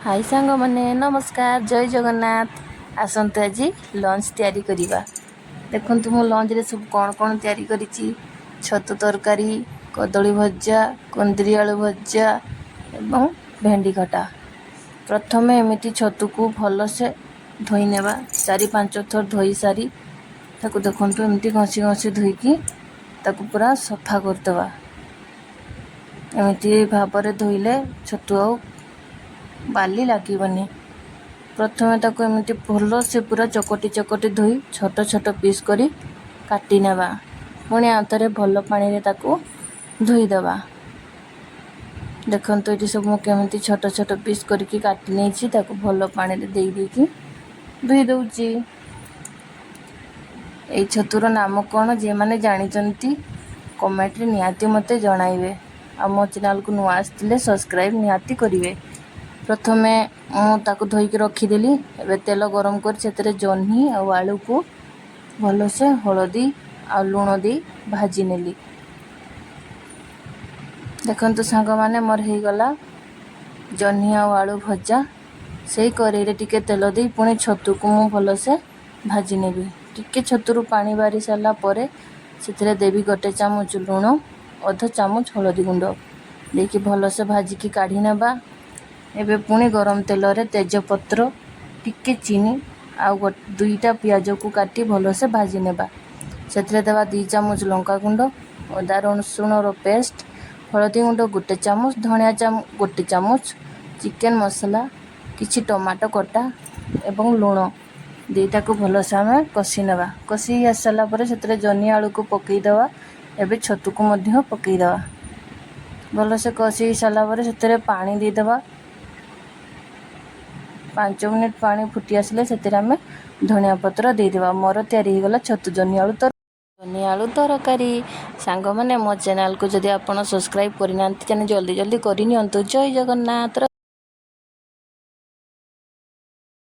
High ସାଙ୍ଗମାନେ, ନମସ୍କାର, ଜୟ ଜଗନ୍ନାଥ। ଆସନ୍ତୁ, ଆଜି ଲଞ୍ଚ ତିଆରି କରିବା। ଦେଖନ୍ତୁ, ମୁଁ ଲଞ୍ଚରେ ସବୁ କ'ଣ କ'ଣ ତିଆରି କରିଛି। ଛତୁ ତରକାରୀ, କଦଳୀ ଭଜା, କୁନ୍ଦୁରି ଆଳୁ ଭଜା ଏବଂ ଭେଣ୍ଡି ଖଟା। ପ୍ରଥମେ ଏମିତି ଛତୁକୁ ଭଲସେ ଧୋଇ ନେବା। 4-5 ଥର ଧୋଇ ସାରି ତାକୁ ଦେଖନ୍ତୁ, ଏମିତି ଘଷି ଘଷି ଧୋଇକି ତାକୁ ପୁରା ସଫା କରିଦେବା। ଏମିତି ଭାବରେ ଧୋଇଲେ ଛତୁ ଆଉ ବାଲି ଲାଗିବନି। ପ୍ରଥମେ ତାକୁ ଏମିତି ଭଲସେ ପୁରା ଚକଟି ଚକଟି ଧୋଇ ଛୋଟ ଛୋଟ ପିସ୍ କରି କାଟି ନେବା। ପୁଣି ଆଉ ଥରେ ଭଲ ପାଣିରେ ତାକୁ ଧୋଇଦେବା। ଦେଖନ୍ତୁ, ଏଠି ସବୁ ମୁଁ କେମିତି ଛୋଟ ଛୋଟ ପିସ୍ କରିକି କାଟି ନେଇଛି। ତାକୁ ଭଲ ପାଣିରେ ଦେଇ ଦେଇକି ଧୋଇ ଦେଉଛି। ଏଇ ଛତୁର ନାମ କ'ଣ, ଯେଉଁମାନେ ଜାଣିଛନ୍ତି, କମେଣ୍ଟରେ ନିହାତି ମୋତେ ଜଣାଇବେ। ଆଉ ମୋ ଚ୍ୟାନେଲକୁ ନୂଆ ଆସିଥିଲେ ସବସ୍କ୍ରାଇବ୍ ନିହାତି କରିବେ। ପ୍ରଥମେ ମୁଁ ତାକୁ ଧୋଇକି ରଖିଦେଲି। ଏବେ ତେଲ ଗରମ କରି ସେଥିରେ ଜହ୍ନି ଆଉ ଆଳୁକୁ ଭଲସେ ହଳଦୀ ଆଉ ଲୁଣ ଦେଇ ଭାଜି ନେଲି। ଦେଖନ୍ତୁ ସାଙ୍ଗମାନେ, ମୋର ହେଇଗଲା ଜହ୍ନି ଆଉ ଆଳୁ ଭଜା। ସେଇ କରେଇରେ ଟିକେ ତେଲ ଦେଇ ପୁଣି ଛତୁକୁ ମୁଁ ଭଲସେ ଭାଜି ନେବି। ଟିକେ ଛତୁରୁ ପାଣି ବାହାରି ସାରିଲା ପରେ ସେଥିରେ ଦେବି ଗୋଟେ ଚାମଚ ଲୁଣ, ଅଧ ଚାମଚ ହଳଦୀ ଗୁଣ୍ଡ ଦେଇକି ଭଲସେ ଭାଜିକି କାଢ଼ି ନେବା। ଏବେ ପୁଣି ଗରମ ତେଲରେ ତେଜପତ୍ର, ଟିକେ ଚିନି ଆଉ ଦୁଇଟା ପିଆଜକୁ କାଟି ଭଲସେ ଭାଜି ନେବା। ସେଥିରେ ଦେବା 2 ଚାମଚ ଲଙ୍କା ଗୁଣ୍ଡ, ଅଦା ରସୁଣର ପେଷ୍ଟ, ହଳଦୀ ଗୁଣ୍ଡ ଗୋଟେ ଚାମଚ, ଧନିଆ ଗୋଟେ ଚାମଚ, ଚିକେନ୍ ମସଲା, କିଛି ଟମାଟୋ କଟା ଏବଂ ଲୁଣ ଦେଇ ତାକୁ ଭଲସେ ଆମେ କଷି ନେବା। କଷି ଆସିସାରିଲା ପରେ ସେଥିରେ ଜହ୍ନି ଆଳୁକୁ ପକାଇଦେବା। ଏବେ ଛତୁକୁ ମଧ୍ୟ ପକାଇଦେବା। ଭଲସେ କଷି ସାରିଲା ପରେ ସେଥିରେ ପାଣି ଦେଇଦେବା। 5 ମିନିଟ୍ ପାଣି ଫୁଟି ଆସିଲେ ସେଥିରେ ଆମେ ଧନିଆ ପତ୍ର ଦେଇଦେବା। ମୋର ତିଆରି ହେଇଗଲା ଛତୁ ଜହ୍ନି ଆଳୁ ତରକାରୀ। ସାଙ୍ଗମାନେ, ମୋ ଚ୍ୟାନେଲକୁ ଯଦି ଆପଣ ସବସ୍କ୍ରାଇବ୍ କରିନାହାନ୍ତି, ତାହେଲେ ଜଲ୍ଦି ଜଲ୍ଦି କରିନିଅନ୍ତୁ। ଜୟ ଜଗନ୍ନାଥ।